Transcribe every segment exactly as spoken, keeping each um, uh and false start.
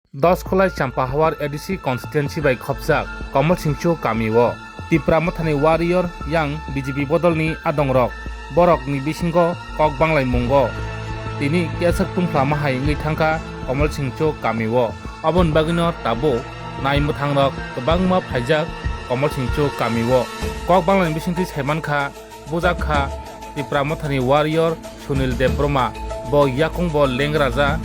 Doskhulai Champahawar A D C constituency bai khopjak Komolsingchu kamio Tipra Mothani warrior yang B J P bodolni adongrok, borokni bisingo kok banglaimungo tini keswk tungphla mahai wngwi thangkha Komolsingchu kamio. Oboni bagwino tabuk naimwthangrok kwbangma phaijak Komolsingchu kamio. Kok banglaini bisingtwi saimankha, bujak kha Tipra Mothani warrior Sunil Debbarma, bo yakung bo lengraja,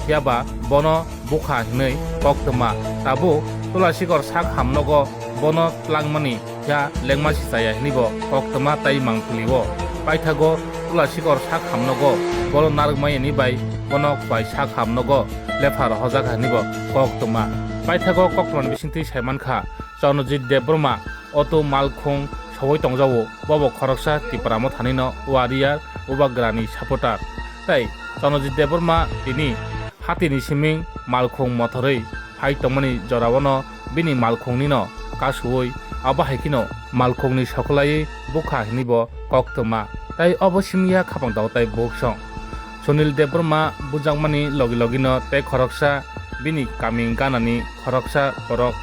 phiyaba bono bukha hinwi koktwma. Tabuk Tulasikor sak hamnogo bono tlangmani phiya lengma si chaya hinwi bo koktwma tai mangpili o. Paithago Tulasikor sak hamnogo bono narwkmani bai bono khwlai sak hamnogo lepha rohorjak hinwi bo koktwma. Paithago koktwmani bisingtwi saimankha, Chonojit Debbarma auto malkhung sogwi tongjago, bobo khoroksa Tipra Mothanino warrior Bubagrani supporter. Tei Chonojit Debbarma tini hatini siming malkhung mothorwi phai tongmani jorao bini malkhungnino kasuwi, abo hai kheno malkhungni sokolaiwi bukha hinwi bo koktwma. Tei obo simiya khapang tao tai buksong. Sunil Debbarma bujakmani logi logino tei khoroksa bini kaming ganani khoroksa borok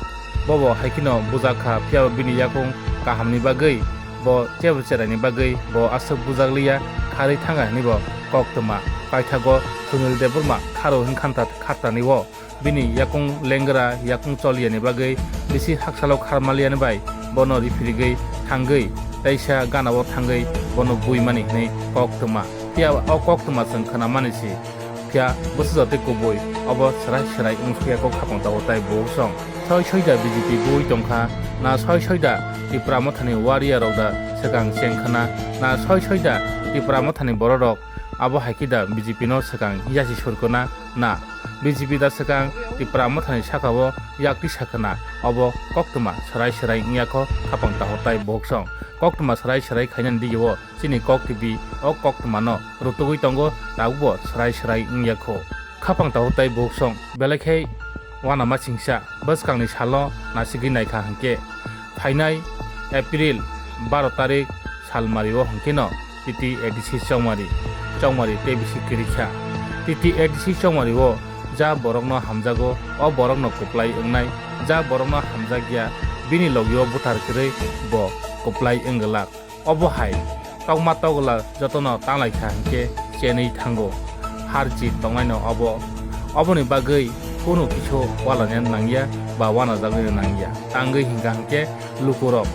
bobo hai kheno bujak kha, phiyaba bini yakung kahamni bagwi bo chebo cheraini bagwi bo aswk bujak liya, kharwi thangkha hinwi bo koktwma. Paithago Sunil Debbarma kharo hinkhanta khartani o. Bini yakung lengra, yakung choliani bagwi bisi haksalo kharmaliani bai bono riphirigwi thangwi teisa ganao thangwi bono buimani hinwi koktwma. Phiya o koktwma chwng khnamani si, phiya bwsajatwi kubui obo swrai swrai wngsuya kok khapang tabuk tai buksong. Soi soida B J P bui tongkha, na soi soida Tipra Mothani warrior rok da swkang chengkhana, na soi soida Tipra Mothani bororok abo hai khe da B J P no swkang yasi surkona na. B J P da swkang Tipra Mothani sakao yakti sakana, obo koktwma swrai swrai wngya kho khapang tahor tai buksong. Koktwma swrai swrai khainani digio chini Kok T V o koktwmano rutugwi tongo, tabukbo swrai swrai wngya kho. Khapang tahor tai buksong belai khe uanama singsa bwskangni salo nasigwi naikha hinkhe phainai April baro tarik salmario hinkhe no T T A D C Chongmari, Chongmari tei bisi kwrwi kha. T T A D C Chongmari o ja borokno hamjago, o borokno kwplai wngnai, ja borokno hamjakya, bini logio buthar kwrwi bo kwplai wngwlak. Obo hai tokma tokla jotono tanglai kha hinkhe chenwi thango. Har jit tongnaino obo. Oboni bagwi kunu kisu ualani nangya ba uanajagwi nangya. Tangwi hinkha hinkhe lukurok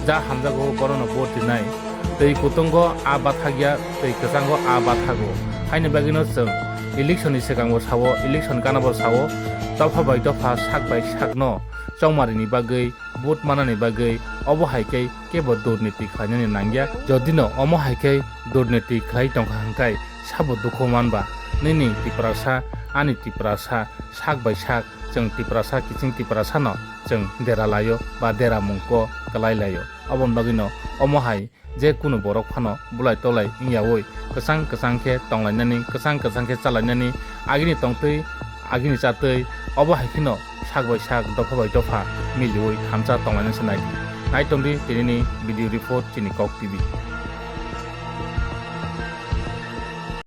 ja hamjago borokno vote rinai. Twi kutungo a bathakya, twi kwchango a bathago. Haini bagwino chwng election ni swkango sao, election ganabo sao, dopha bai dopha, sak bai sakno chongmarini bagwi, vote manani bagwi, obo hai khe kebo durniti khlainani nangya. Jodino omo hai khe durniti khlai tongkha hwnkhe sabo dukhu manba. Nini Tiprasa, ani Tiprasa, sak bai sak chwng Tiprasa, kiching Tiprasano chwng dera laio ba dera mungko kwlai laio. Oboni bagwino omo hai je kunu borok phano bulai tolai wngyaui kwchang kwchang khe tonglainani, kwchang kwchang khe chalainani, agini tongtwi, agini chatwi, obo hai kheno sak bai sak, dopha bai dopha miliui thansa tonglainani se nai. Nai tongdi tinini video report chini Kok T V.